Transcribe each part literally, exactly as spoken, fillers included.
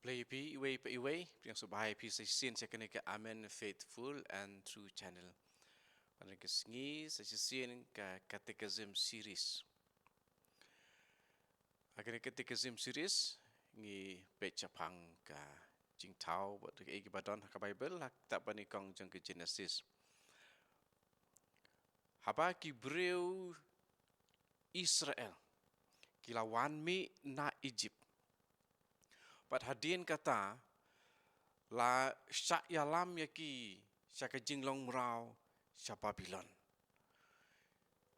Khublei ïa phi iwei pa iwei, pdiang sngewbha ïa phi sa shisien sha kane ka Amen Faithful and True Channel. Bad ha kane ka sngi sa shisien ka Catechism Series. Ha kane ka Catechism Series ngi peit shaphang ka jingthaw bad kaei kaba don ha ka Bible, ha ka kitab banyngkong jong ka Genesis. Haba ki briew Israel ki la wan mih na Egypt, bad hadien kata la shah ïalam ïa ki sha ka jinglong mraw sha Babilon.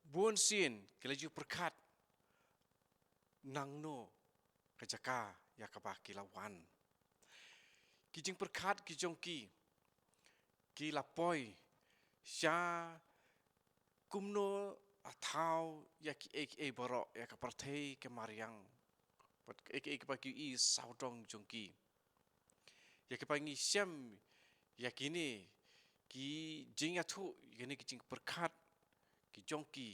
Bun sien ki la ju pyrkhat nangno ka jaka ïa kaba ki la wan. Ki jingpyrkhat ki jong ki ki la poi sha kumno la thaw ïa kiei kiei baroh, ïa ka pyrthei ka mariang, bad kiei kiei kiba ki ïohi sawdong jong ki. Ïa kiba ngi shem ïa kine ki jingïathuh, ïa kine ki jingpyrkhat ki jong ki,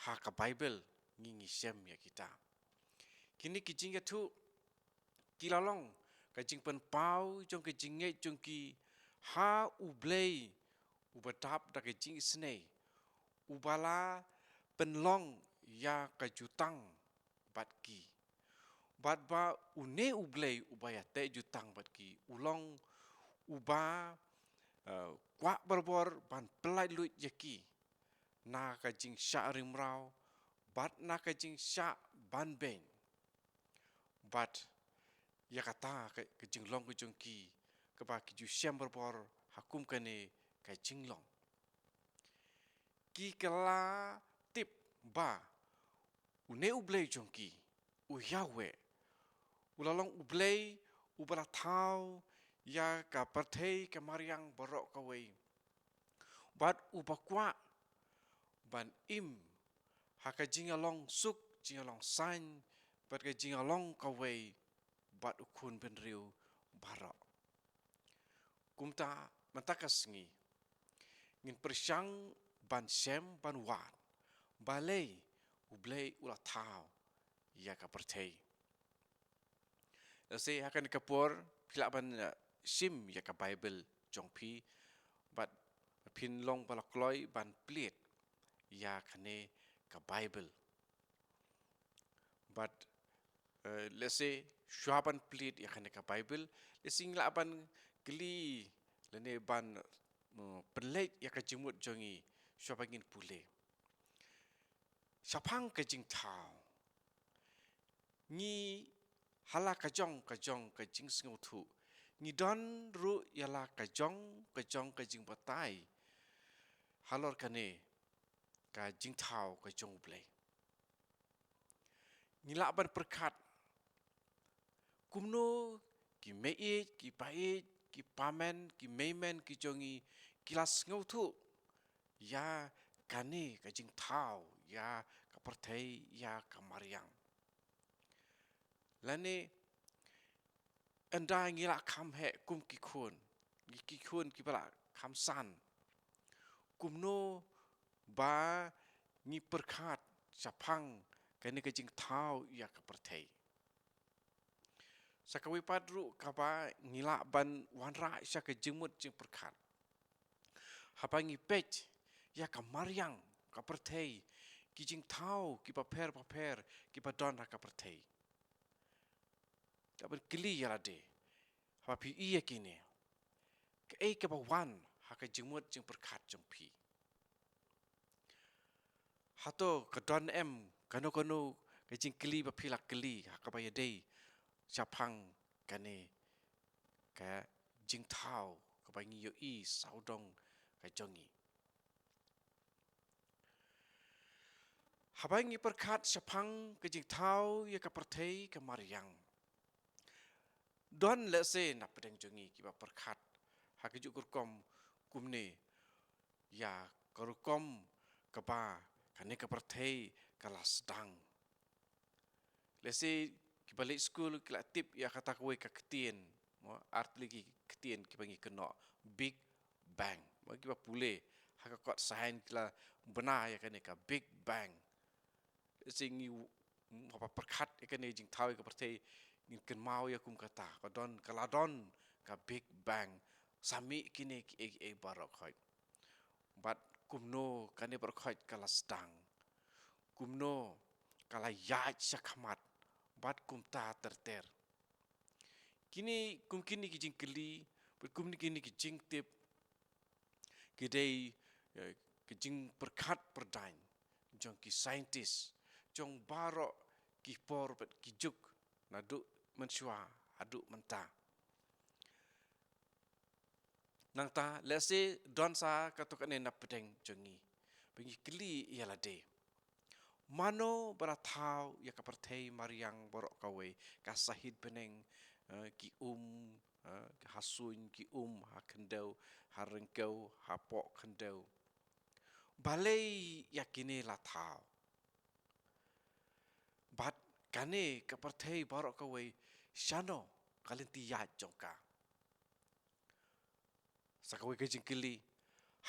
ha ka Bible ngi, ngi shem ïa kita. Kine ki jingïathuh ki la long ka jingpynpaw jong ka jingngeit jong ki ha U Blei uba dap da ka jingisynei, uba la pynlong ïa ka jutang bad ki. Bad ba une U Blei uba ïateh jutang bad ki u long uba, eh, kwah barabor ban pyllait luid ïa ki na ka jingshah ring mraw bad na ka jingshah ban beiñ. Bad ïa kata ka, ka jinglong ka jong ki kaba ki ju shem barabor ha kum kane ka jinglong. Ki kylla tip ba une U Blei jong ki, u Yahweh, u la long U Blei uba la thaw ïa ka pyrthei ka mariang baroh kawei, bad uba kwah ban im ha ka jingïalong suk, jingïalong saiñ, bad ka jingïalong kawei bad u khun bynriew baroh. Kumta mynta ka sngi ngin pyrshang ban shem ban wad balei U Blei u la thaw ïa ka pyrthei. Lehse ha kane ka por phi lah ban, eh, shim ïa ka Bible jong phi, bad phin long ba la kloi ban plied ïa kane ka Bible. Bad, eh, lehse shuwa ban plied ïa kane ka Bible, lehse ngi lah ban kylli lane ban, mm, pynleit ïa ka jingmut jong ngi shuwa ba ngin pule. Shaphang ka jingthaw, ngi ha la ka jong ka jong ka jingsngewthuh, ngi don ruh ïa la ka jong ka jong ka jingbatai halor kane ka jingthaw ka jong U Blei. Ngi lah ban pyrkhat kumno ki meiieit, ki paieid, ki pamen, ki meimen ki jong ngi ki la sngewthuh ïa kane ka jingthaw ïa ka pyrthei, ïa ka mariang. Lane ynda ngi la kham heh kum ki khun, ngi ki khun kiba la kham san, kumno ba ngi pyrkhat shaphang kane ka jingthaw ïa ka pyrthei. Sa kawei pat ruh kaba ngi lah ban wanrah sha ka jingmut jingpyrkhat, haba ngi peit ïa ka mariang ka pyrthei, ki jingthaw kiba pher bapher kiba don ha ka pyrthei, kaba kylli ïa lade, haba phi ïohi ïa kine, kaei kaba wan ha ka jingmut jingpyrkhat jong phi? Hato ka don em kano kano ka jingkylli ba phi la kylli ha kaba ïadei shaphang kane ka jingthaw kaba ngi ïohi sawdong ka jong ngi? Haba ngi pyrkhat shaphang ka jingthaw ïa ka pyrthei ka mariang, don lehse na pdeng jong ngi kiba pyrkhat ha kajuh ka rukom kumne, ïa ka rukom kaba kane ka pyrthei ka la sdang. Lehse kiba leit skul ki la tip ïa kata kawei ka ktien, mo, ar tylli ki ktien kiba ngi kynnoh, Big Bang. Mo, kiba pule ha ka kot science ki la bna ïa kane ka Big Bang. Lehse ngi, mm, haba pyrkhat ïa kane jingthaw ïa ka pyrthei, ngin kynmaw ïa kum kata, ka don, ka la don ka Big Bang, sa mih kine kiei kiei baroh khoit. Bad kumno kane baroh khoit ka la sdang, kumno ka la ïaid shakhmat, bad kumta ter ter. Kine, kum kine ki jingkylli, bad kum kine ki jingtip, ki dei, eh, ki jingpyrkhat pyrdaiñ jong ki scientist jong baroh ki por bad ki juk, naduh mynshuwa haduh mynta. Nangta, lehse don sa katto katne na pdeng jong ngi, ba ngi kylli ïa lade, mano ba la thaw ïa ka pyrthei mariang baroh kawei, ka sahit bneng, eh, ki um, eh, ha suiñ, ki um ha khyndew, ha ryngkew, hapoh khyndew? Balei ïa kine la thaw? Bad kane ka pyrthei baroh kawei, shano ka lynti ïaid jong ka? Sa kawei ka jingkylli,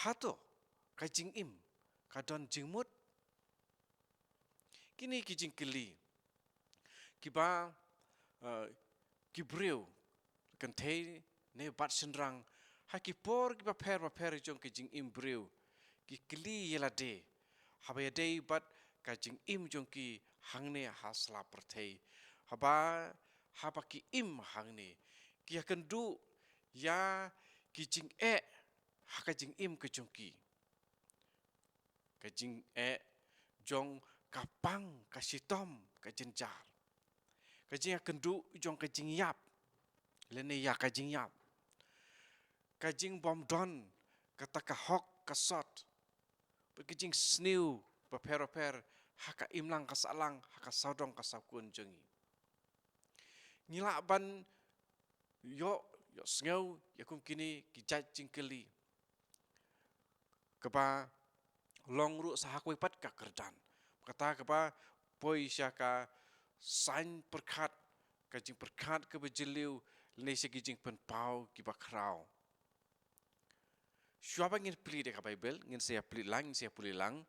hato ka jingim ka don jingmut? Kine ki jingkylli kiba, eh, ki briew, kynthei ne bad shynrang, ha ki por kiba pher bapher jong ka jingim briew, ki kylli ïa lade, haba ïadei bad ka jingim jong ki hangne ha sla pyrthei. Haba, haba ki im hangne, ki ïakynduh ïa ki jingeh ha ka jingim ka jong ki. Ka jingeh jong ka pang, ka shitom, ka jynjar. Ka jingïakynduh jong ka jingïap, lane ïa ka jingïap. Ka jingbymdon kata ka hok ka sot, bad ka jingsniew bapher bapher ha ka imlang ka sahlang, ha ka sawdong ka sawkun jong ngi. Ngi lah ban ïoh, ïohsngew ïa kum kine ki jait jingkylli, kaba long ruh sa ha kawei pat ka kyrdan, kata kaba poi sha ka saiñ pyrkhat, ka jingpyrkhat kaba jylliew, lane sha ki jingpynpaw kiba khraw. Shuwa ba ngin plie da ka Baibl, ngin sa ïa plie lang, ngin sa ïa pule lang,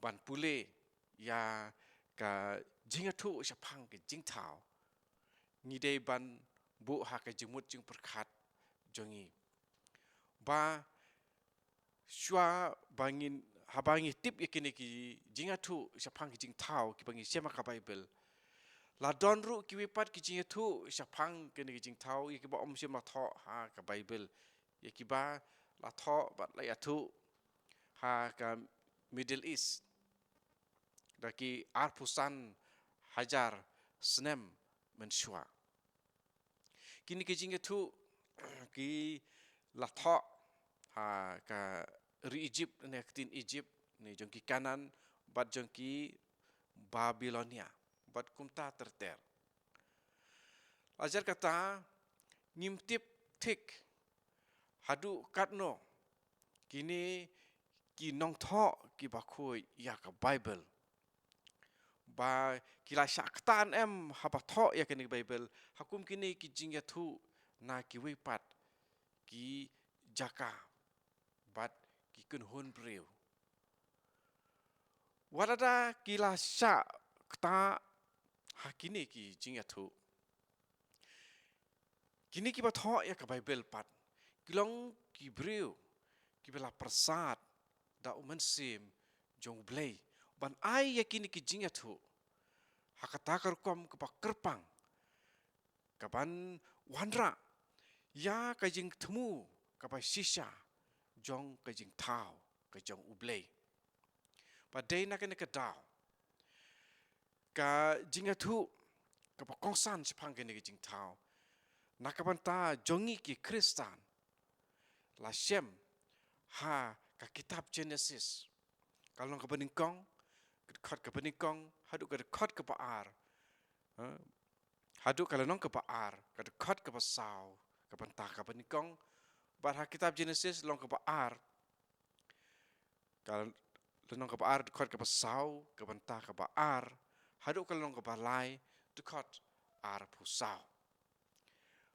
ban pule ïa ka jingïathuh shaphang ka jingthaw, ngi dei ban buh ha ka jingmut jingpyrkhat jong ngi. Ba shuwa ba ngin, haba ngi tip ïa kine ki jingïathuh shaphang ki jingthaw kiba ngi shem ha ka Baibl, la don ruh kiwei pat ki jingïathuh shaphang kine ki jingthaw ïa kiba ym shym la thoh ha ka Baibl, ïa kiba la thoh bad la ïathuh ha ka Middle East da ki arphew san hajar snem mynshuwa. Kine ki jingïathuh ki la thoh ha ka ri Egypt, ne ka ktien Egypt, ne jong ki Kanaan, bad jong ki Babylonia, bad kumta ter ter. Hajar kata, ngim tip thik haduh katno kine ki nongthoh kiba khuid ïa ka Baibl, ba ki la shah ktan em haba thoh ïa kane ka Baibl ha kum kine ki jingïathuh na kiwei pat ki jaka bad ki kynhun briew. Wat lada ki la shah kta ha kine ki jingïathuh, kine kiba thoh ïa ka Baibl pat ki long ki briew kiba la pyrsad da u Mynsiem jong U Blei ban ai ïa kine ki jingïathuh ha kata ka rukom kaba kyrpang, kaban wanrah ïa ka jingthmu kaba shisha jong ka jingthaw ka jong U Blei. Ba dei na kane ka daw ka jingïathuh kaba kongsan shaphang kane ka jingthaw na ka bynta jong ngi ki Khristan la shem ha ka kitab Genesis, ka lynnong kaba nyngkong, ka dkhot kaba nyngkong haduh ka dkhot kaba ar. Ha? Haduh ka lynnong kaba ar, ka dkhot kaba saw, ka bynta kaba nyngkong. Bad ha kitab Genesis lynnong kaba ar, ka lynnong kaba ar, dkhot kaba saw, ka bynta kaba ar, haduh ka lynnong kaba lai, dkhot arphew saw.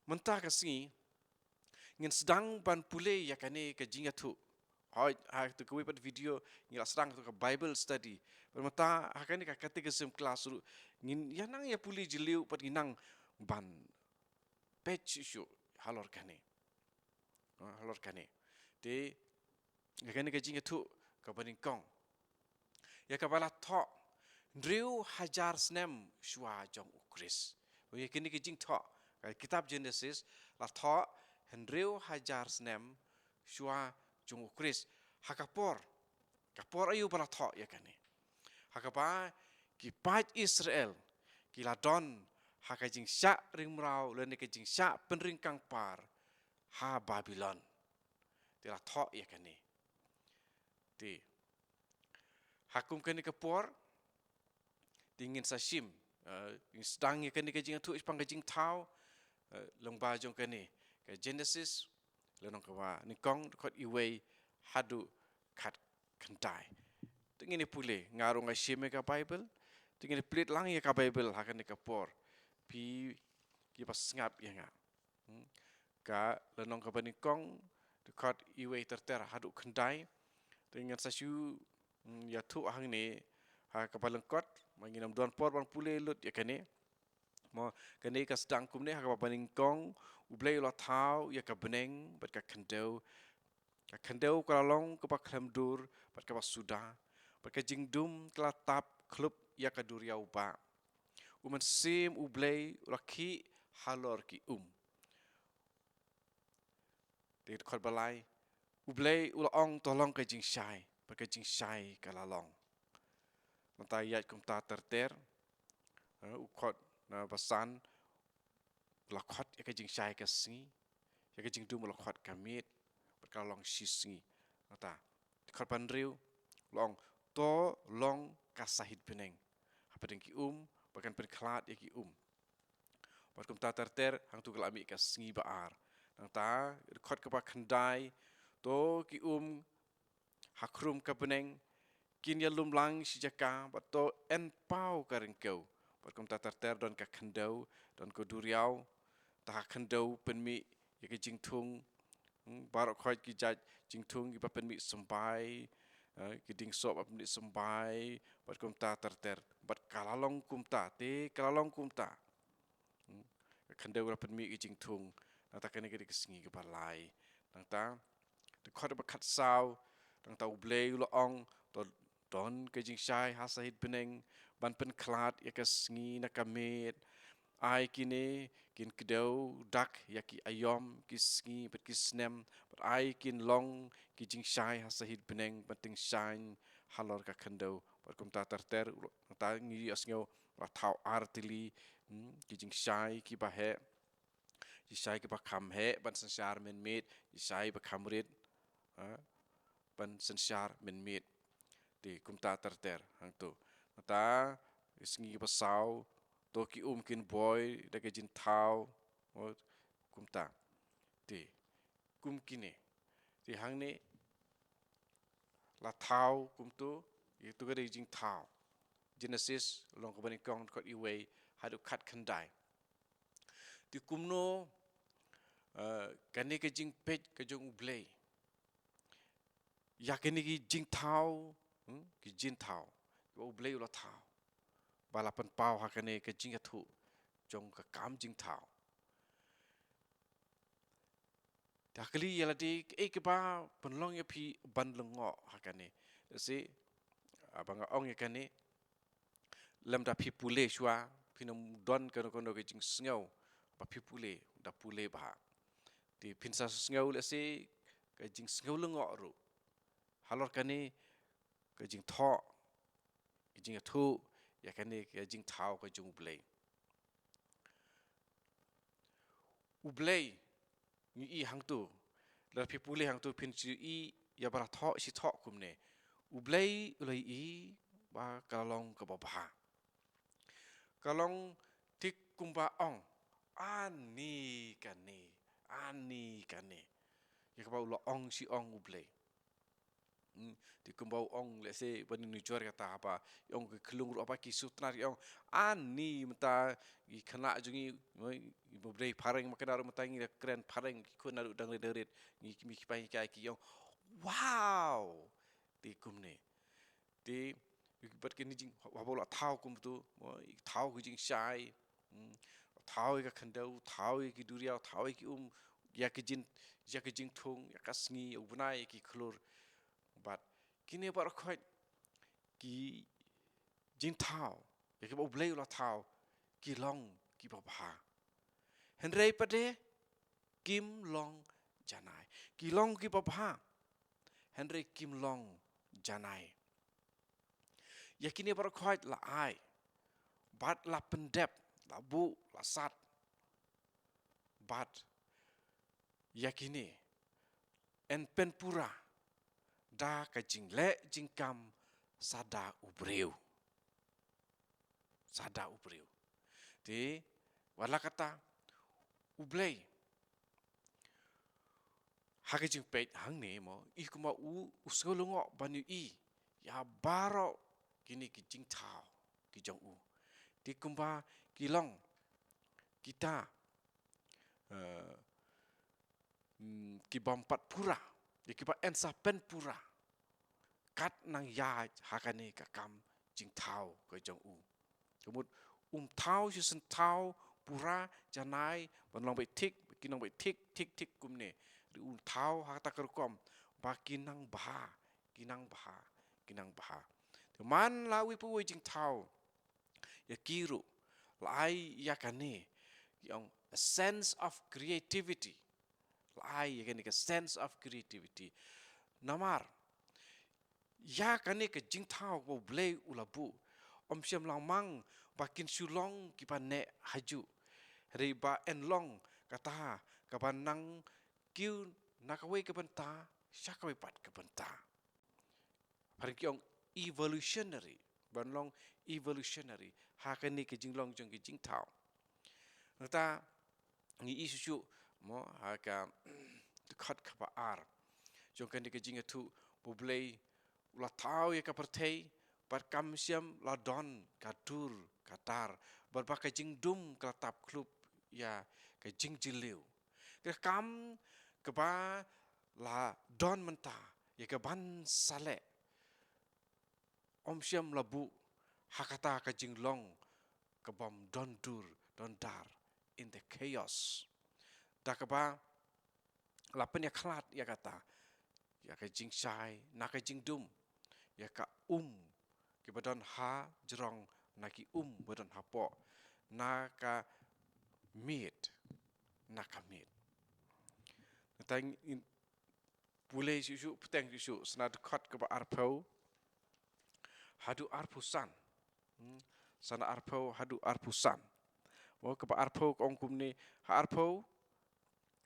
Mynta ka sngi ngin sdang ban pule ïa kane ka jingïathuh. Hooid, ha katu kawei pat video ngi la sdang katu ka Bible study Bad mynta ha kane ka catechism class ruh ngin ïa nang ïa pule jylliew bad ngin nang ban peit shuh shuh halor kane. Ha, halor kane. Te ïa kane ka jingïathuh kaba nyngkong, ïa kaba la thoh hynriew hajar snem shuwa jong u Khrist. Ïa kane ka jingthoh, ka kitab Genesis la thoh hynriew hajar snem shuwa jong u Khrist. Ha ka por, ka por aïu ba la thoh ïa kane? Ha kaba ki paid Israel ki la don ha ka jingshah ring mraw lane ka jingshah pynring kangpar ha Babilon. Te la thoh ïa kane. Te ha kum kane ka por te ngin sa shim, eh, ngin sdang ïa kane ka jingïathuh shaphang ka jingthaw, eh, lyngba jong kane ka Genesis, lynnong kaba nyngkong, dkhot iwei haduh khatkhyndai. Te ngin ïa pule, nga ruh nga shim ïa ka Baibl. Te ngin ïa plie lang ïa ka Baibl ha kane ka por, phi kiba sngap ïa nga. Hmm. Ka lynnong kaba nyngkong, dkhot iwei ter ter haduh khyndai. Te ngan sa shu, hmm, ïathuh hangne ha kaba lyngkot, ma ngin ym don por ban pule lut ïa kane. Mo, kane ka sdang kumne: Ha kaba nyngkong U Blei u la thaw ïa ka bneng bad ka khyndew. Ka khyndew ka la long kaba khlem dur bad kaba suda, bad ka jingdum ka la tap khlop ïa ka duriaw bah. U Mynsiem U Blei u la khih halor ki um. Te dkhot ba lai: U Blei u la ong, to long ka jingshai, bad ka jingshai ka la long. Nangta ïaid kumta ter ter, eh, u dkhot, eh, ba san, u la khot ïa ka jingshai ka sngi, ïa ka jingdum u la khot ka miet, bad ka la long shi sngi. Nangta dkhot ba hynriew u la ong, to long ka sahit bneng hapdeng ki um, ba kan pynkhlad ïa ki um. Bad kumta ter ter, hangto ka la mih ka sngi ba ar. Nangta dkhot kaba khyndai, to ki um ha khrum ka bneng kin ïalum lang shi jaka, bad to en paw ka ryngkew. Bad kumta ter ter, don ka khyndew, don ka duriaw, te ha khyndew pynmih ïa ka jingthung, hmm, baroh khoit ki jait jingthung kiba pynmih symbai, eh, ki dieng soh ba pynmih symbai, bad kumta ter ter. Bad ka la long kumta, te ka la long kumta. Hmm. Ka khyndew ka la pynmih ki jingthung. Nangta kane ka dei ka sngi kaba lai. Nangta dkhot ba khatsaw, nangta U Blei u la ong, to don ka jingshai ha sahit bneng, ban pynkhlad ïa ka sngi na ka miet. Ai kine kin kdew dak ïa ki aïom, ki sngi bad ki snem, bad ai kin long ki jingshai ha sahit bneng, ban tyngshaiñ halor ka khyndew. Bad kumta ter ter, nangta ngi ïohsngew la thaw ar tylli, hmm, ki jingshai kiba heh, jingshai kiba kham heh ban synshar mynmiet, jingshai ba kham rit, ha, ban synshar mynmiet. Te kumta ter ter hangto. Nangta sngi ba saw, to ki um kin boi da ka jingthaw, o, kumta. Te kum kine. Te hangne la thaw kumto, ïa to ka dei jingthaw. Genesis lynnong kaba nyngkong, dkhot iwei haduh khatkhyndai. Te kumno, eh, kane ka jingpeit ka jong U Blei ïa kine ki jingthaw, hmm, ki jingthaw ba U Blei u la thaw, ba la pynpaw ha kane ka jingïathuh jong ka kam jingthaw. Te kylli ïa lade, kaei kaba pynlong ïa phi ban lyngngoh ha kane? Lehse, ah, ba nga ong ïa kane, lymda phi pule shuwa, phin ym don kano kano ka jingsngew ba phi pule, da pule bha. Te phin sa sngew lehse ka jingsngew lyngngoh ruh halor kane ka jingthoh, ka jingïathuh ïa kane ka jingthaw ka jong U Blei. U Blei, ngi i hangto, lada phi pule hangto phin shu i ïa ba la thoh shi thoh kumne: U Blei u la i ba ka la long kaba bha. Ka long thik kumba ong, ani kane, ani kane. Ïa kaba u la ong shi ong U Blei. Hmm, te kumba u ong, lehse, ban nujor kata haba ong ki khyllung ruh, haba ki sngewtynnat ki ong, ani mynta ki khynnah jong ngi, ngi ba dei phareng, ma kane ruh mynta ngi la kren phareng, ki khun naduh dang rit dang rit, ngi ki mih ki pai ki kai ki ong, wow! Te kumne. Te Bad kine jing, haba u la thaw kumtu, mo, i thaw ki jingshai, hmm, thaw ïa ka khyndew, thaw ïa ki duriaw, thaw ïa ki um, ïa ki jing, ïa ki jingthung, ïa ka sngi, ïa u bnai, ïa ki khlur. Bad kine baroh khoit ki jingthaw, ïa kiba U Blei u la thaw, ki long kiba bha. Hynrei pat de, kim long janai. Ki long kiba bha. Hynrei kim long janai. Ïa kine baroh khoit la ai. Bad la pyndep, la buh, la sat. Bad ïa kine yn pynpura da ka jingleh jingkam sa da u briew. Sa da u briew. Te, wat la katta, U Blei, ha ka jingpeit hangne mo, i kumba u, u sngewlyngngoh ban ïohi ïa baroh kine ki jingthaw ki jong u. Te kumba ki long kita, eh, mm, ki bym pat pura, ïa kiba yn sa pynpura. Kat nang ïaid ha kane ka kam jingthaw ka jong u. Ka mut um thaw shisien thaw pura janai, ban long beit thik, ki long beit thik, thik, thik kumne. Hynrei um thaw ha kata ka rukom, ba ki nang bha, ki nang bha, ki nang bha. Te man la uwei pa uwei jingthaw ïa ki ruh, la ai ïa kane, ki ong a sense of creativity. La ai ïa kane ka sense of creativity. Namar ïa kane ka jingthaw ba U Blei u la buh, ym shym la mang ba kin shu long kiba neh hajuh. Hynrei ba yn long kata kaba nang kiew na kawei ka bynta sha kawei pat ka bynta. Phareng ki ong evolutionary, ban long evolutionary ha kane ka jinglong jong ki jingthaw. Nangta ngi i shuh shuh mo ha ka dkhot kaba ar jong kane ka jingïathuh ba U Blei u la thaw ïa ka pyrthei, bad kam shym la don ka dur ka dar, bad ba ka jingdum ka la tap khlop ïa ka jingjylliew. Ka kam kaba la don mynta ïa ka ban sa leh, ym shym la buh ha kata ka jinglong ka bym don dur don dar, in the chaos. Da kaba la pynïakhlad ïa kata, ïa ka jingshai na ka jingdum, ïa ka um kiba don ha jrong na ki um ba don hapoh, na ka miet na ka miet. Nangta ngin pule shuh shuh, bteng shuh shuh, sa na dkhot kaba arphew haduh arphew san. Hmm, sa na arphew haduh arphew san. Mo, kaba arphew ka ong kumne, ha arphew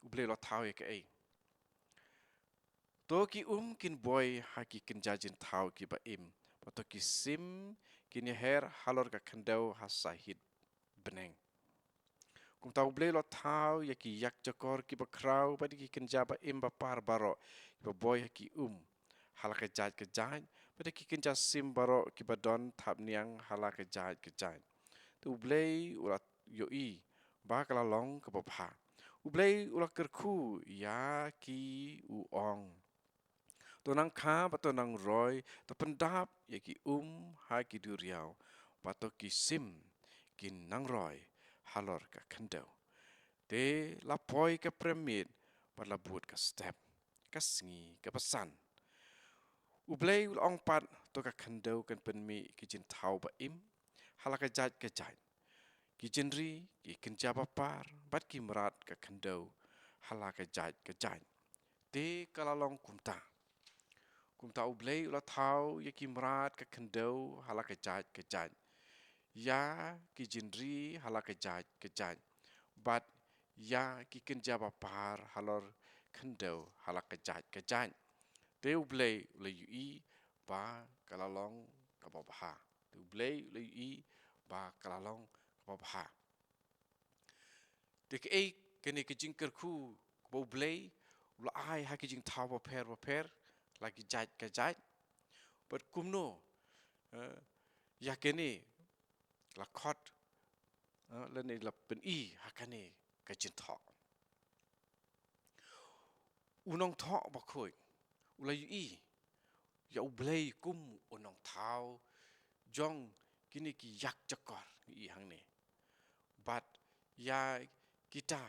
U Blei u la thaw ïa kaei? To ki um kin boi ha ki kynja jingthaw kiba im, bad to ki sim kin ïaher halor ka khyndew ha sahit bneng. Kumta U Blei u la thaw ïa ki ïakjakor kiba khraw bad ïa ki kynja ba im ba par baroh kiba boi ha ki um ha la ka jait ka jait, bad ïa ki kynja sim baroh kiba don thapniang ha la ka jait ka jait. Te U Blei u la ïohi ba ka la long kaba bha. U Blei u la kyrkhu ïa ki, u ong, to nang kha bad to nang roi, to pyndap ïa ki um ha ki duriaw, bad to ki sim kin nang roi halor ka khyndew. Te la poi ka prem miet bad la bud ka step, ka sngi kaba san. U Blei u la ong pat, to ka khyndew kan pynmih ki jingthaw ba im ha la ka jait ka jait, ki jingri, ki kynja ba par bad ki mrad ka khyndew ha la ka jait ka jait. Te ka la long kumta. Kumta U Blei u la thaw ïa ki mrad ka khyndew ha la ka jait ka jait, ïa ki jingri ha la ka jait ka jait, bad ïa ki kynja ba par halor khyndew ha la ka jait ka jait. Te U Blei u la ïohi ba ka la long kaba bha. Te U Blei u la ïohi ba ka la long kaba bha. Te kaei kane ka jingkyrkhu kaba U Blei u la ai ha ki jingthaw bapher bapher, la ki jait ka jait? Bad kumno, eh, ïa kane la khot, eh, lane la pyni ha kane ka jingthoh? U nongthoh bakhuid u la ïohi ïa U Blei kum u nongthaw jong kine ki ïakjakor, ngi i hangne. Bad ïa kita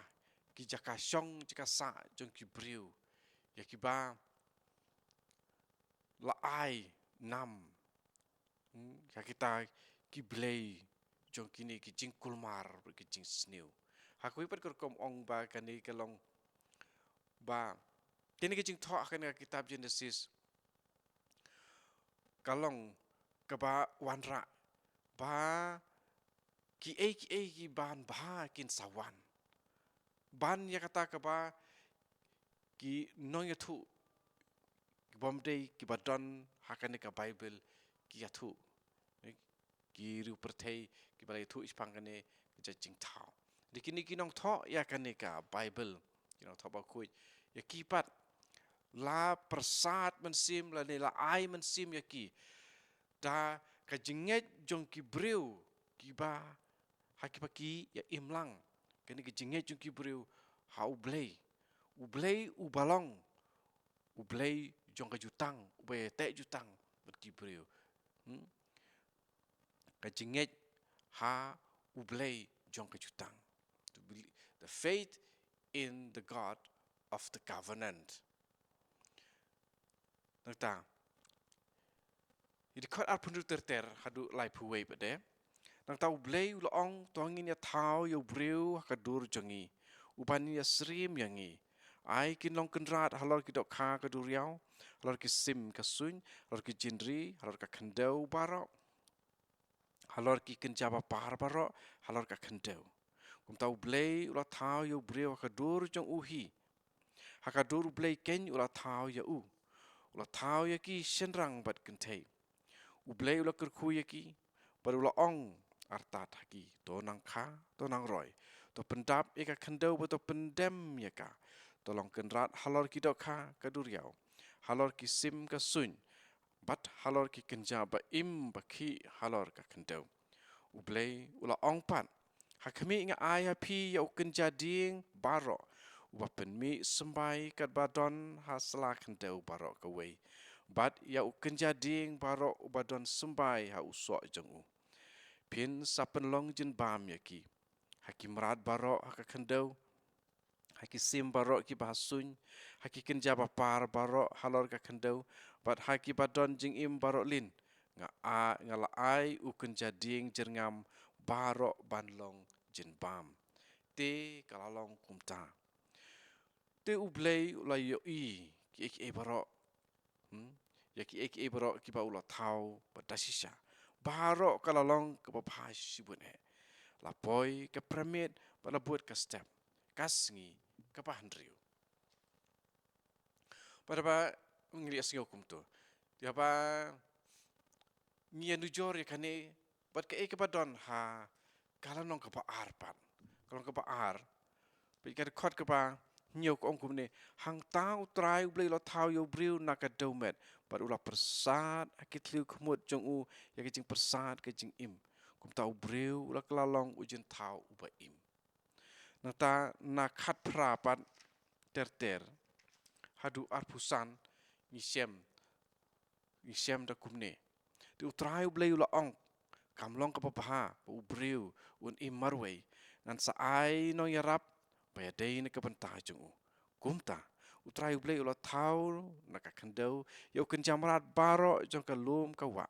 ki jaka shong jaka sah jong ki briew, ïa kiba la ai nam, hmm, ïa kita ki blei jong kine ki jingkulmar, ki jingsniew. Ha kawei pat ka rukom ong ba kane ka long ba kane ka jingthoh ha kane ka kitab Genesis ka long kaba wanrah ba kiei kiei kiban bha kin sa wan. Ban ïa kata kaba ki nongïathuh, ki bym dei kiba don ha kane ka Baibl ki ïathuh. Ki riewpyrthei kiba la ïathuh shaphang kane ka jingthaw. Dei kine ki nongthoh ïa kane ka Baibl, ki nongthoh bakhuid, ïa ki pat la pyrsad mynsiem lane la ai mynsiem ïa ki da ka jingngeit jong ki briew kiba ha kiba ki ïa im lang. Kane ka jingngeit jong ki briew ha U Blei. U Blei uba long U Blei jong ka jutang, uba ïateh jutang bad ki briew. Hmm? Ka jingngeit ha U Blei jong ka jutang. To believe, the faith in the God of the covenant. Nangta, i dkhot arphew hynriew ter ter haduh laiphew wei pat de. Nangta U Blei u la ong, to ngin ïa thaw ïa u briew ha ka dur jong ngi, uban ïa syriem ïa ngi. Ai kin long kynrad halor ki dohkha ka duriaw, halor ki sim ka suiñ, halor ki jingri, halor ka khyndew baroh, halor ki kynja ba par baroh halor ka khyndew. Kumta U Blei u la thaw ïa u briew ha ka dur jong u hi. Ha ka dur U Blei keiñ u la thaw ïa u. U la thaw ïa ki shynrang bad kynthei. U Blei u la kyrkhu ïa ki bad u la ong artat ha ki, to nang kha, to nang roi, to pyndap ïa ka khyndew bad to pyndem ïa ka. To long kynrad halor ki dohkha ka duriaw, halor ki sim ka suiñ, bad halor ki kynja ba im ba khih halor ka khyndew. U Blei u la ong pat, ha khmih nga ai ha phi ïa u kynja dieng baroh uba pynmih symbai katba don ha sla khyndew baroh kawei, bad ïa u kynja dieng baroh uba don symbai ha u soh jong u. Phin sa pynlong jingbam ïa ki ha ki mrad baroh ha ka khyndew, ha ki sim baroh kiba ha suiñ, ha ki kynja ba par baroh halor ka khyndew, bad ha kiba don jingim baroh lin. Nga a, nga la ai u kynja dieng jyrngam baroh ban long jingbam. Te ka la long kumta. Te U Blei u la ïohi kiei kiei baroh. Hmm? Ïa kiei kiei baroh kiba u la thaw bad da shisha, baroh ka la long kaba bha shibun eh. La poi ka pyramid bad la bud ka step, ka sngi kaba hynriew. Bad ba ngi ïa sngew kumto, ïa ba ngi ïa nujor ïa kane bad kaei kaba don ha ka lynnong kaba ar pat. Ka lynnong kaba ar, bad ka dkhot kaba hynñiew ka ong kumne, hangta U Trai U Blei u la thaw ïa u briew na ka dewmet, bad u la pyrsad ha ki thliew khmut jong u ïa ka jingpyrsad ka jingim. Kumta u briew u la kylla long u jingthaw uba im. Nangta na khatphra pat ter ter haduh arphew san ngi shem, ngi shem da kumne. Te U Trai U Blei u la ong, kam long kaba bha ba u briew un im marwei, ngan sa ai nongïarap ba ïadei na ka bynta jong u. Kumta U Trai U Blei u la thaw na ka khyndew ïa u kynja mrad baroh jong ka lum ka wah,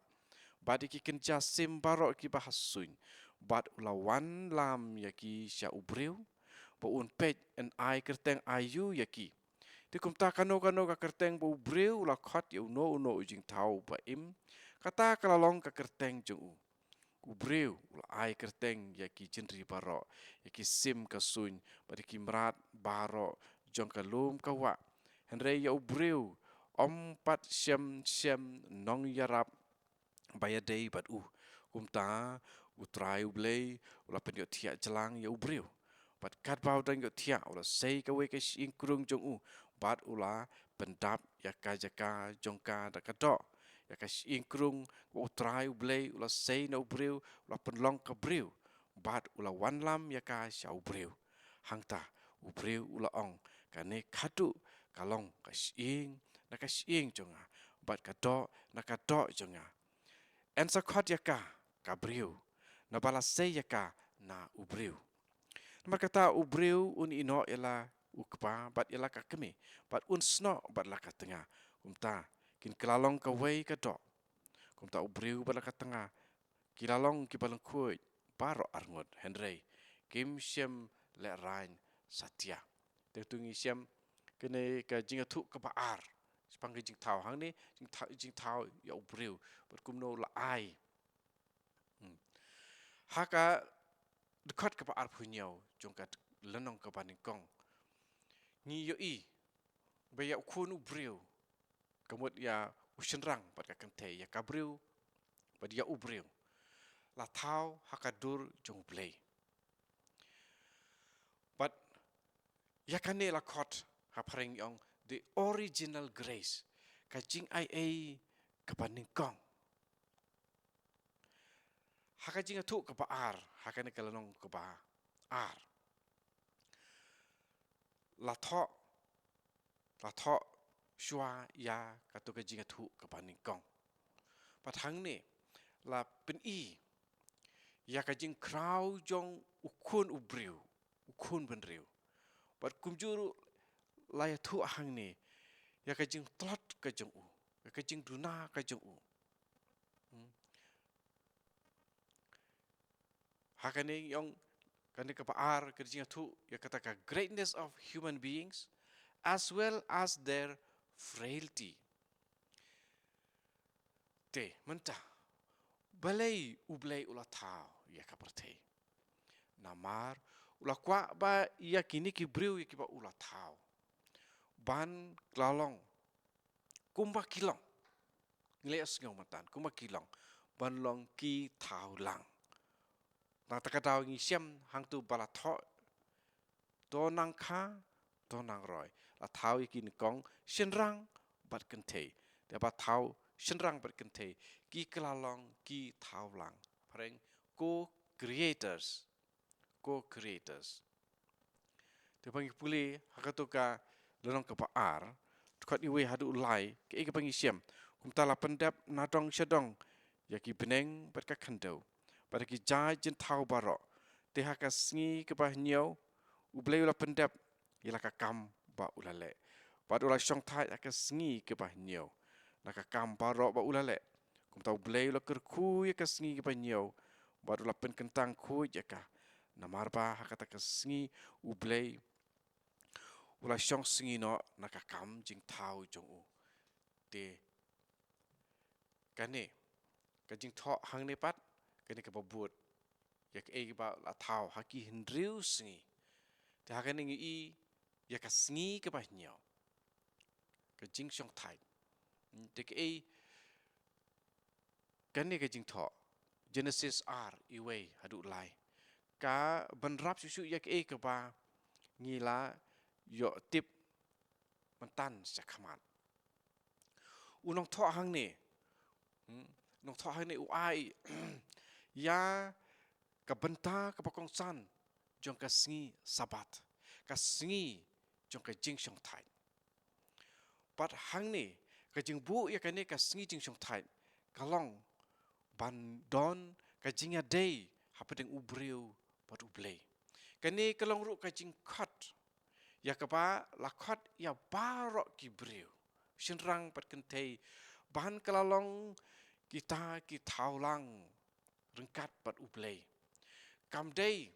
bad ïa ki kynja sim baroh kiba ha suiñ, bad u la wanlam ïa ki sha u briew ba un peit, yn ai kyrteng aïu ïa ki. Te kumta kano kano ka kyrteng ba u briew u la khot ïa uno uno u jingthaw uba im, kata ka la long ka kyrteng jong u. U briew u la ai kyrteng ïa ki jingri baroh, ïa ki sim ka suiñ, bad ïa ki mrad baroh jong ka lum ka wah. Hynrei ïa u briew ym pat shem shem nongïarap ba ïadei bad u. Kumta U Trai U Blei u la pynïohthiah jlang ïa u briew, bad katba u dang ïohthiah u la sei kawei ka shyieng krung jong u, bad u la pyndap ïa ka jaka jong ka da ka doh. Ïa ka shyieng krung ba U Trai U Blei u la sei na u briew u la pynlong ka briew, bad u la wanlam ïa ka sha u briew. Hangta u briew u la ong, kane khadduh ka long ka shyieng na ka shyieng jong nga, bad ka doh na ka doh jong nga. yn sa khot ïa ka ka briew, naba la sei ïa ka na u briew. Namar kata u briew un ïehnoh ïa la u kpa bad ïa la ka kmie, bad un snoh bad la ka tnga. Kumta kin kylla long kawei ka doh. Kumta u briew bad la ka tnga ki la long kiba lyngkhuid baroh arngut, hynrei kim shym lehraiñ satia. Te to ngi shem kane ka jingïathuh kaba ar shaphang ka jingthaw, hangne jingthaw, jingthaw ïa u briew bad kumno la ai. Hmm. Ha ka dkhot kaba arphew hynñiew jong ka lynnong kaba nyngkong, ngi ïohi ba ïa u khun u briew, ka mut ïa u shynrang bad ka kynthei, ïa ka briew bad ïa u briew, la thaw ha ka dur jong u Blei. Bad ïa kane la khot ha phareng ong the original grace, ka jingaiei kaba nyngkong. Ha ka jingïathuh kaba ar, ha kane ka lynnong kaba ar, la thoh, la thoh shuwa ïa kato ka jingïathuh kaba nyngkong. Bad hangne la pyni ïa ka jingkhraw jong u khun u briew, u khun bynriew. Bad kumjuh ruh la ïathuh hangne ïa ka jingtlot ka jong u, ïa ka jingduna ka jong u. Hmm. Ha kane ong, kane kaba ar ka jingïathuh ïa kata ka greatness of human beings as well as their frailty. Te mynta, balei u Blei u la thaw ïa ka pyrthei? Namar u la kwah ba ïa kine ki briew ïa kiba u la thaw ban kylla long kumba ki long. Ngi la ïohsngew mynta kumba ki long, ban long ki thaw lang. Nangta ka daw ngi shem hangto ba la thoh, to nang kha, to nang roi. La thaw ïa ki nyngkong shynrang bad kynthei. Te ba thaw shynrang bad kynthei, ki kylla long ki thaw lang. Phareng, co-creators. Co-creators. Te ba ngi pule ha kato ka lynnong kaba ar, dkhot iwei haduh lai, kaei kaba ngi shem? Kumta la pyndep na dong sha dong ïa ki bneng bad ka khyndew bad ïa ki jait jingthaw baroh. Te ha ka sngi kaba hynñiew u Blei u la pyndep ïa la ka kam ba u la leh. Bad u la shongthait ha ka sngi kaba hynñiew na ka kam baroh ba u la leh. Kumta u Blei u la kyrkhu ïa ka sngi kaba hynñiew bad u la pynkyntang khuid ïa ka. Namar ba ha kata ka sngi u Blei u la shong sngi noh na ka kam jingthaw jong u. Te kane ka jingthoh hangne pat, kane kaba bud ïa kaei ba la thaw ha ki hynriew sngi. Te ha kane ngi i ïa ka sngi kaba hynñiew, ka jingshongthait. Te kaei kane ka jingthoh? Genesis ar, iwei haduh lai, ka bynrap shuh shuh ïa kaei kaba ngi la ïoh tip mynta shakhmat. U nongthoh hangne, hmm, nongthoh hangne u ai ïa ka bynta kaba kongsan jong ka sngi Sabbath, ka sngi jong ka jingshongthait. Bad hangne ka jingbuh ïa kane ka sngi jingshongthait ka long ban don ka jingïadei hapdeng u briew bad u Blei. Kane ka long ruh ka jingkhot ïa kaba la khot ïa baroh ki briew, shynrang bad kynthei, ban kylla long kita ki thaw lang ryngkat bad u Blei. Kam dei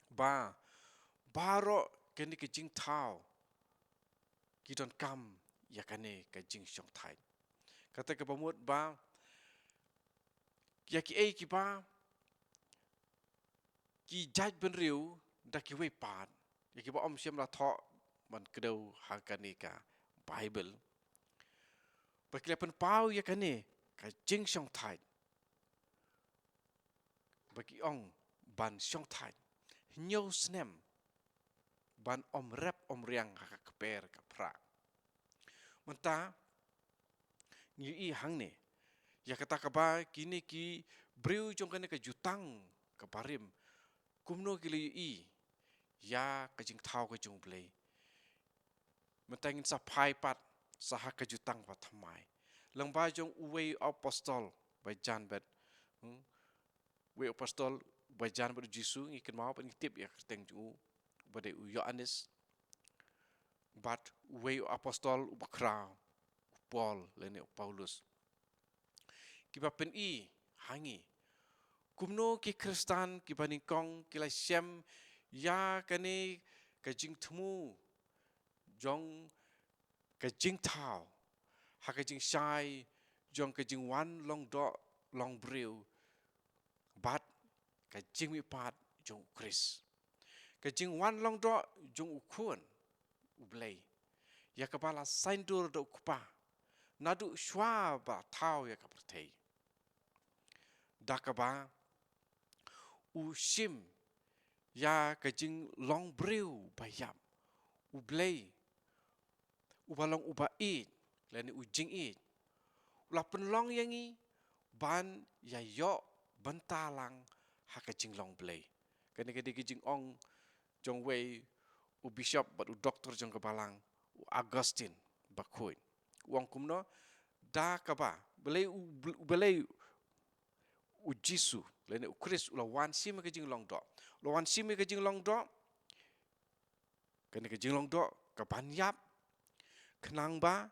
ba baroh kane ka jingthaw ki donkam ïa kane ka jingshongthait. Kata kaba mut ba ïa kiei kiba ki jait bynriew da kiwei pat, ïa kiba ym shym la thoh ban kdew ha kane ka Baibl, ba ki la pynpaw ïa kane ka jingshongthait, ba ki ong ban shongthait hynñiew snem ban ym rep ym riang ha ka kper ka phra. Mynta ngi ïohi hangne ïa kata kaba kine ki briew jong kane ka jutang ka barim, kumno ki la ïohi ïa ka jingthaw ka jong u Blei. Mynta ngin sa phai pat sa ha ka jutang ba thymmai. lyngba jong uwei u apostol ba jan bad, hmm, uwei u apostol ba jan bad u Jisu, ngi kynmaw bad ngi tip ïa ka kyrteng jong u, ba dei u Ïoannis, bad uwei u apostol uba khraw, u Paul lane u Paulus. Kiba pyni ha ngi kumno ki Khristan kiba nyngkong ki la shem ïa kane ka jingthmu jong ka jingthaw ha ka jingshai jong ka jingwan long doh long briew bad ka jingmihpat jong u Khrist. Ka jingwan long doh jong u Khun u Blei, ïa kaba la saiñdur da u Kpa naduh shwa ba thaw ïa ka pyrthei. Da kaba u shim ïa ka jinglong briew ba ïap, u Blei uba long uba ïeit lane u jingïeit, u la pynlong ïa ngi ban ïa ïoh bynta lang ha ka jinglong Blei. Kane ka dei ka jingong jong uwei u bishop bad u doktor jong ka balang, u Augustine Bakhuid. U ong kumno? Da kaba, balei u, balei u Jisu lane u Khrist u la wan shim ïa ka jinglong doh? U la wan shim ïa ka jinglong doh, kane ka jinglong doh ka ban ïap, khnang ba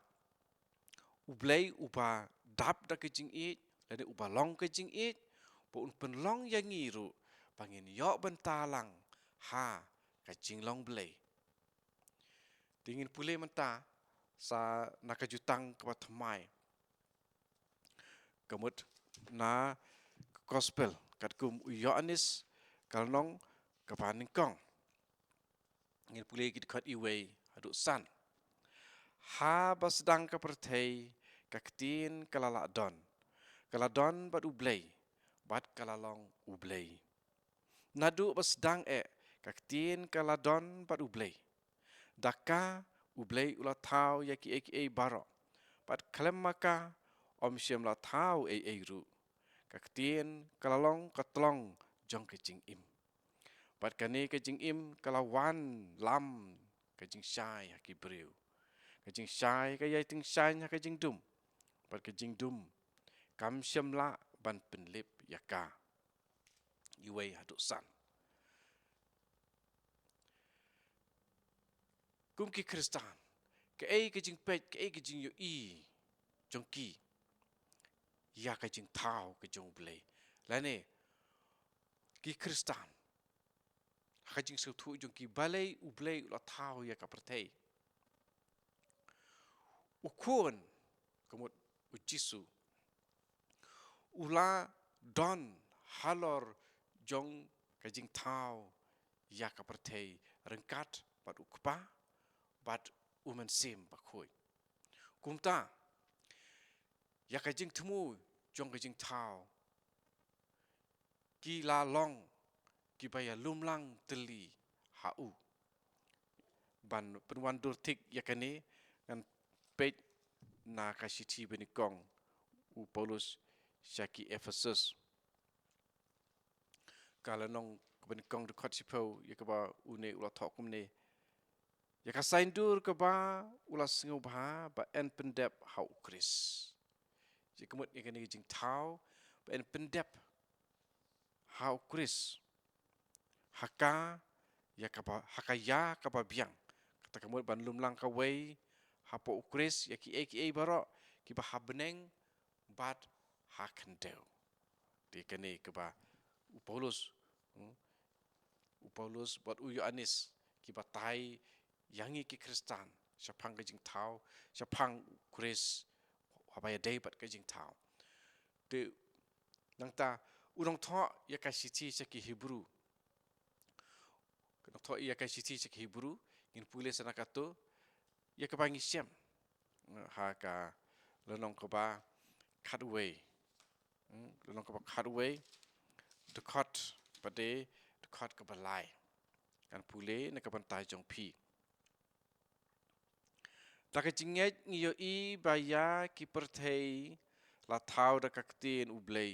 u Blei uba dap da ka jingïeit lane uba long ka jingïeit, ba un pynlong ïa ngi ruh ba ngin ïoh bynta lang ha ka jinglong Blei. Te ngin pule mynta sa na ka Jutang kaba thymmai, ka mut na ka Gospel katkum u Ïoannis, ka lynnong kaba nyngkong. Ngin pule ki dkhot iwei haduh san. Haba sdang ka pyrthei, ka Ktien ka la lah don. Ka la don bad u Blei, bad ka la long u Blei. Naduh ba sdang eh, ka Ktien ka la don bad u Blei. Da ka u Blei u la thaw ïa kiei kiei baroh, bad khlem ma ka ym shym la thaw ei ei ruh. Ka Ktien ka la long ka tlong jong ka jingim. Bad kane ka jingim ka la wanlam ka jingshai ha ki briew. Ka jingshai ka ïai tyngshaiñ ha ka jingdum. Bad ka jingdum kam shym lah ban pynlip ïa ka. Iwei haduh san. Kum ki Khristan, kaei ka jingpeit, kaei ka jingïohi jong ki ïa ka jingthaw ka jong u Blei? Lane ki Khristan, ha ka jingsngewthuh jong ki, balei u Blei u la thaw ïa ka pyrthei? U Khun, ka mut u Jisu, u la don halor jong ka jingthaw ïa ka pyrthei ryngkat bad u Kpa bad u Mynsiem Bakhuid. Kumta, ïa ka jingthmu jong ka jingthaw, ki la long kiba ïalumlang tylli ha u. Ban pynwandur thik ïa kane, ngan peit na ka shithi banyngkong u Paulus sha ki Ephesus, ka lynnong kaba nyngkong, dkhot shiphew, ïa kaba une u la thoh kumne: Ïa ka saiñdur kaba u la sngewbha ba yn pyndep ha u Khrist. Ïa ka mut ïa kane ka jingthaw ba yn pyndep ha u Khrist. Ha ka ïa kaba, ha ka ïa kaba biang. Kata ka mut ban lumlang kawei hapoh u Khrist ïa kiei kiei baroh kiba ha bneng bad ha khyndew. Te kane kaba u Paulus, hmm, u Paulus bad u Ïoannis ki batai ïa ngi ki Khristan shaphang ka jingthaw, shaphang u Khrist haba ïadei bad ka jingthaw. Te nangta u nongthoh ïa ka shithi sha ki Hebru, u nongthoh ïa ka shithi sha ki Hebru, ngin pule sa na kato ïa kaba ngi shem ha ka lynnong kaba khatwei. Hmm, lynnong kaba khatwei, dkhot ba dei dkhot kaba lai. Ngan pule na ka bynta jong phi. Da ka jingngeit ngi ïohi ba ïa ki pyrthei la thaw da ka ktien u Blei,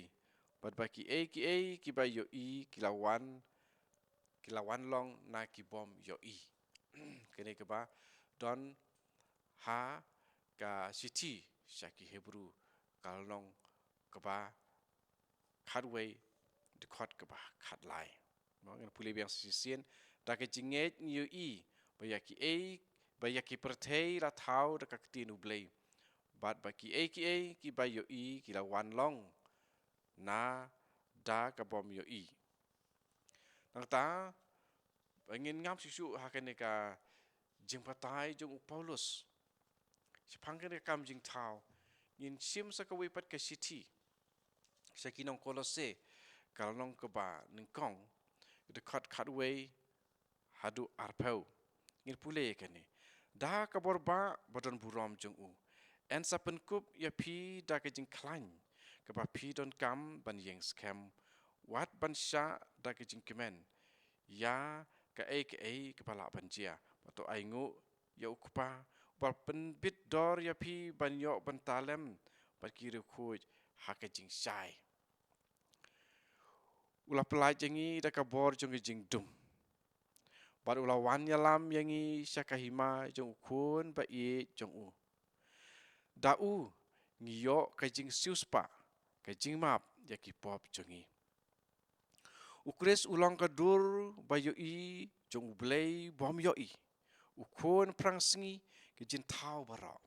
bad ba kiei kiei kiba ïohi ki la wan, ki la wan long na ki bym ïohi. Kane kaba don ha ka shithi sha ki Hebru, ka lynnong kaba khatwei, dkhot kaba khatlai. Mo, ngan pule biang sa shisien. Da ka jingngeit ngi ïohi ba ïa kiei, ba ïa ki pyrthei la thaw da ka ktien U Blei, bad ba kiei kiei kiba ïohi ki la wan long na da ka bym ïohi. Nangta, ba ngin ngam shuh shuh ha kane ka jingbatai jong u Paulus shaphang kane ka kam jingthaw, ngin shim sa kawei pat ka shithi sha ki nong Kolose, ka lynnong kaba nyngkong, dkhot khatwei haduh arphew. Ngin pule ïa kane. Da ka bor ba, ba don burom jong u, yn sa pynkup ïa phi da ka jingkhlaiñ kaba phi donkam ban ïeng skhem, wat ban shah da ka jingkmen ïa kaei kaei kaba lah ban jia. Bad to ainguh ïa u Kpa, uba pynbit dor ïa phi ban ïoh bynta lem bad ki riewkhuid ha ka jingshai. U la pyllait ïa ngi da ka bor jong ka jingdum, bad u la wan ïalam ïa ngi sha ka hima jong u Khun ba ïeit jong u. Da u ngi ïoh ka jingsiewspah, ka jingmap ïa ki pop jong ngi. U Khrist u long ka dur ba ïohi jong U Blei bym ïohi, u Khun phrangsngi ki jingthaw baroh.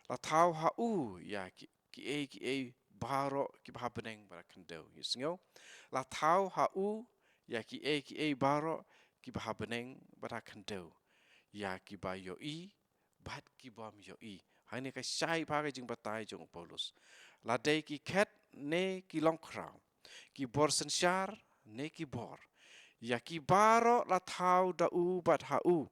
La thaw ha u ïa ki, kiei kiei baroh kiba ha bneng bad ha khyndew. Ïa sngew. La thaw ha u ïa kiei kiei baroh kiba ha bneng bad ha khyndew, ïa kiba ïohi bad ki bym ïohi. Hangne ka shai bha ka jingbatai jong u Paulus. La dei ki khet ne ki longkhraw, ki bor synshar ne ki bor, ïa ki baroh la thaw da u bad ha u.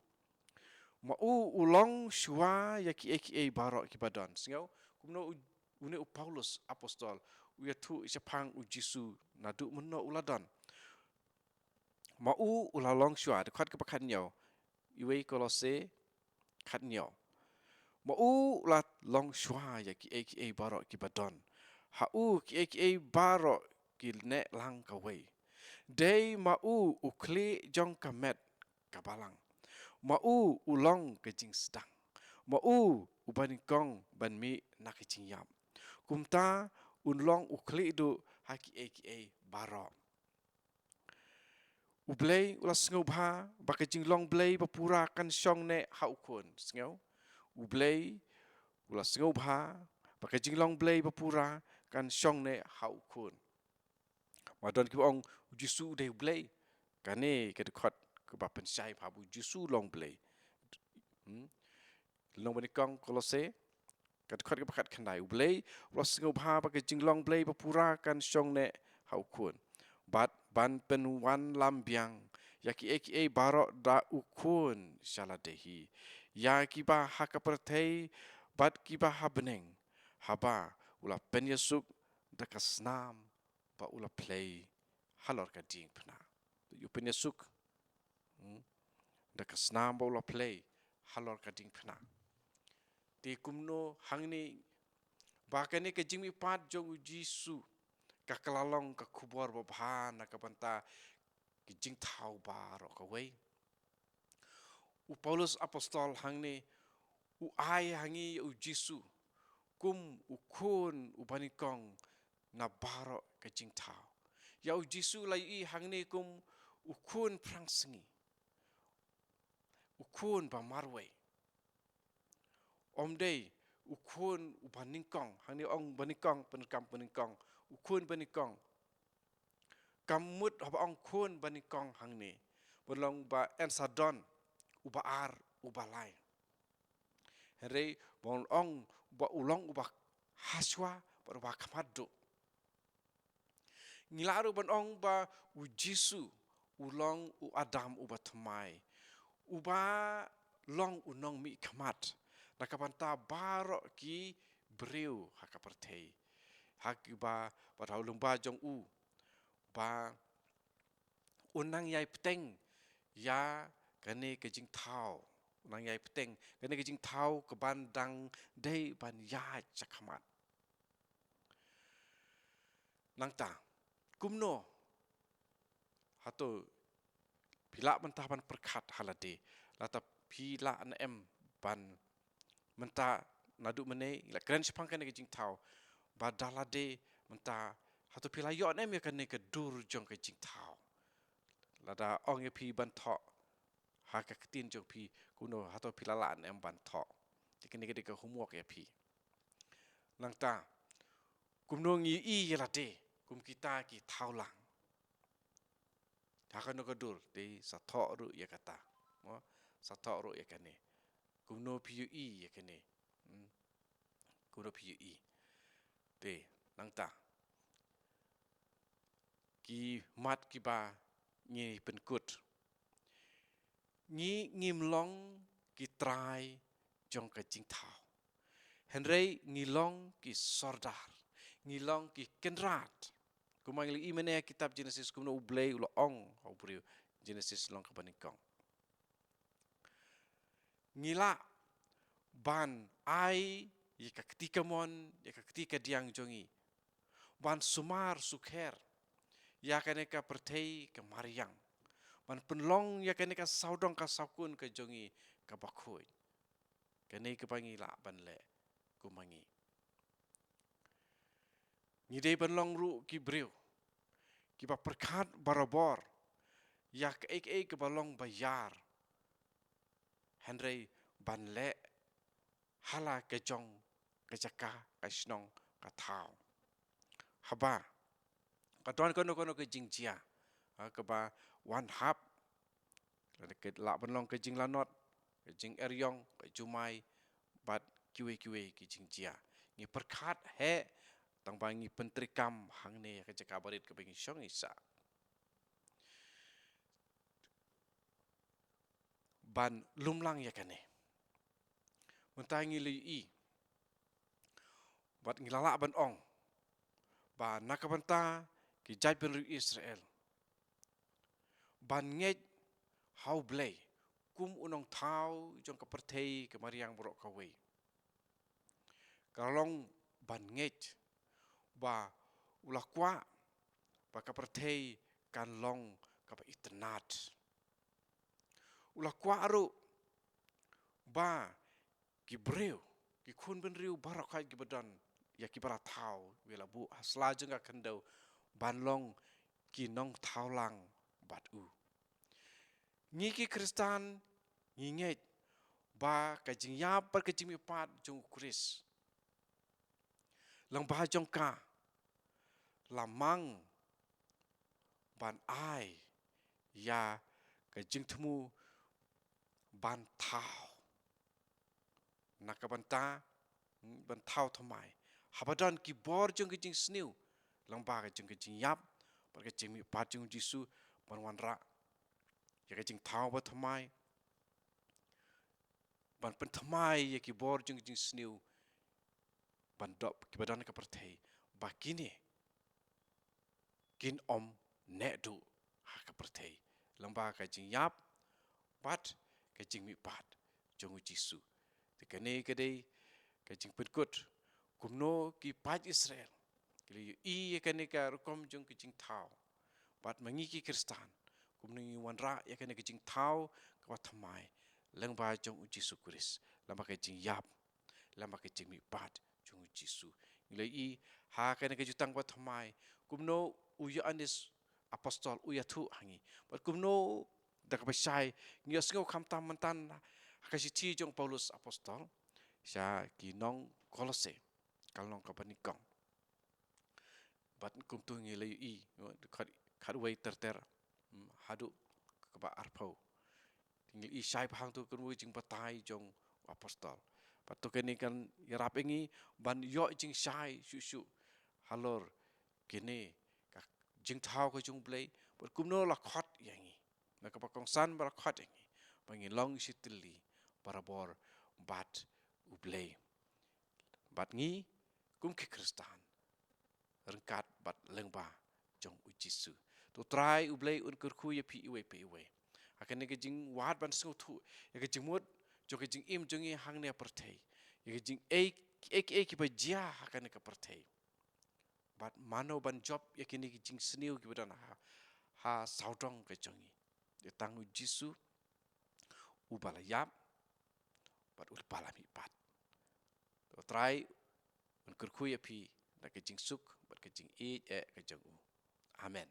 Ma u u long shuwa ïa kiei kiei baroh kiba don. Sngew, kumno u, une u Paulus apostol u ïathuh shaphang u Jisu naduh mynno u la don. Ma u u la long shuwa, dkhot kaba khathynñiew, iwei Kolose khathynñiew. Ma u u la long shuwa ïa kiei kiei baroh kiba don. Ha u kiei kiei baroh ki neh lang kawei. Dei ma u u khlieh jong ka met ka balang. Ma u u long ka jingsdang. Ma u u banyngkong ban mih na ka jingïap. Kumta un long u khlieh duh ha kiei kiei baroh. U Blei u la sngewbha ba ka jinglong Blei ba pura kan shong neh ha u Khun. Sngew? U Blei u la sngewbha ba ka jinglong Blei ba pura kan shong neh ha u Khun. Ma don kiba ong u Jisu u dei u Blei. Kane ka dkhot kaba pynshai bha ba u Jisu u long Blei. Hmm? Lynnong banyngkong Kolose, ka dkhot kaba khatkhyndai. U Blei u la sngewbha ba ka jinglong Blei ba pura kan shong neh ha u Khun, bad ban pynwanlam biang ïa kiei kiei baroh da u Khun sha lade hi, ïa kiba ha ka pyrthei bad kiba ha bneng, haba u la pynïasuk da ka snam ba u la plie halor ka diengphna. U pynïasuk, hmm, da ka snam ba u la plie halor ka diengphna. Te kumno hangne ba kane ka jingmihpat jong u Jisu ka kylla long ka khubor babha na ka bynta ka jingthaw baroh kawei. U Paulus apostol hangne u ai ha ngi ïa u Jisu kum u Khun u banyngkong na baroh ka jingthaw. Ïa u Jisu la ïohi hangne kum u Khun phrangsngi, u Khun ba marwei. Ym dei u Khun u banyngkong, hangne ong banyngkong, pyndonkam banyngkong, u Khun banyngkong. Kam mut haba ong Khun banyngkong hangne ban long ba yn sa don u ba ar, u ba lai. Hynrei ban ong ba u long u ba ha shuwa bad u ba ha khmat duh. Ngi lah ruh ban ong ba u Jisu u long u Adam u ba thymmai, u ba long u nongmihkhmat na ka bynta baroh ki briew ha ka pyrthei. Ha kiba, bad ha u lyngba jong u ba un nang ïai bteng ïa kane ka jingthaw, un nang ïai bteng kane ka jingthaw kaban dang dei ban ïaid shakhmat. Nangta, kumno, hato phi lah mynta ban pyrkhat ha lade, lada phi lah ne em ban mynta naduh mynne, ngi la kren shaphang kane ka jingthaw. Ba da lade mynta, hato phi la ïoh ne em ïa kane ka dur jong ka jingthaw? Lada ong ïa phi ban thoh ha ka ktien jong phi, kumno, hato phi la lah ne em ban thoh? Te kane ka dei ka homework ïa phi. Nangta, kumno ngi ïohi ïa lade kum kita ki thawlang? Ha kano ka dur, te sa thoh ruh ïa kata. Mo, sa thoh ruh ïa kane. Kumno phi ïohi ïa kane? Hmm? Kumno phi ïohi? Te, nangta, ki mat kiba ngi pynkut. Ngi ngim long ki trai jong ka jingthaw. Hynrei ngi long ki sordar. Ngi long ki kynrad. Kumba ngi la ïohi mynne ha kitab Genesis, kumno U Blei u la ong ha u briew. Genesis lynnong kaba nyngkong. Ngi lah ban ai ïa ka kti kamon, ïa ka kti kadiang jong ngi, ban sumar sukher ïa kane ka pyrthei ka mariang, ban pynlong ïa kane ka sawdong ka sawkun ka jong ngi kaba khuid. Kane kaba ngi lah ban leh kum ma ngi. Ngi dei ban long ruh ki briew kiba pyrkhat barabor ïa kaei kaei kaba long ba ïar, hynrei ban leh ha la ka jong ka jaka, ka shnong, ka thaw. Haba ka don kano kano ka jingjia, ha, kaba wan hap, lah ban long ka jinglanot, ka jingerïong, ka jumai, bad kiwei kiwei ki jingjia, ngi pyrkhat heh, tangba ngi pyntreikam hangne ha ka jaka barit kaba ngi shong ngi sah. Ban lumlang ïa kane, mynta ngi la ïohi bad ngi la lah ban ong ba na ka bynta ki jaitbynriew Israel, ban ngeit ha U Blei kum u nongthaw jong ka pyrthei ka mariang baroh kawei, ka long ban ngeit ba u la kwah ba ka pyrthei kan long kaba itynnad. U la kwah ruh ba ki briew, ki khun bynriew baroh khoit kiba don, ïa kiba la thaw, kiba la buh ha sla jong ka khyndew, ban long ki nongthawlang bad u. Ngi ki Khristan ngi ngeit ba ka jingïap bad ka jingmihpat jong U Khrist, lang ba jong ka, la mang ban ai ïa ka jingthmu ban thaw. Na ka bynta, hmm, ban thaw thymmai. Haba don ki bor jong ka jingsniew, lang ba ka jong ka jingïap bad ka jingmihpat jong U Jisu, ban wanrah ïa ka jingthaw bathymmai, ban pynthymmai ïa ki bor jong ka jingsniew, ban dop kiba don ha ka pyrthei, ba kine kin ym neh duh ha ka pyrthei, lang ba ka jingïap bad ka jingmihpat jong U Jisu. Te kane ka dei ka jingpynkut kumno ki paid Israel ki la ïohi ïa kane ka rukom jong ka jingthaw, bad ma ngi ki Khristan kumno ngi wanrah ïa kane ka jingthaw kaba thymmai, lang ba jong U Jisu Khrist, lang ba ka jingïap, lang ba ka jingmihpat jong U Jisu. Ngi la ïohi ha kane ka jutang bathymmai kumno u Ïoannis Apostol u ïathuh ha ngi, bad kumno da kaba shai ngi ïohsngew khamtam mynta ha ka shithi jong u Paulus Apostol sha ki nong Kolose, ka lynnong kaba nyngkong. Bad kumta ngi la ïohi, khat, khatwei ter ter, mm, haduh kaba arphew. Te ngi la ïohi shai bha hangto kumno ka jingbatai jong u Apostol. Bad to kane kan ïarap ïa ngi ban ïoh jingshai shuh shuh halor kane ka jingthaw ka jong U Blei, bad kumno la khot ïa ngi, na kaba kongsan ba la khot ïa ngi ba ngin long shi tylli barabor bad U Blei. Bad ngi kum ki Khristan ryngkat bad lyngba jong U Jisu. To U Trai U Blei un kyrkhu ïa phi iwei pa iwei ha kane ka jingwad ban sngewthuh ïa ka jingmut jong ka jingim jong ngi hangne ha pyrthei, ïa ka jingeh, eh, eh, kiba jia ha kane ka pyrthei, bad mano ban jop ïa kine ki jingsniew kiba don ha, ha sawdong ka jong ngi. Ïa tang U Jisu uba la ïap bad uba la mihpat. To U Trai un kyrkhu ïa phi na ka jingsuk bad ka jingïeit eh ka jong u. Amen.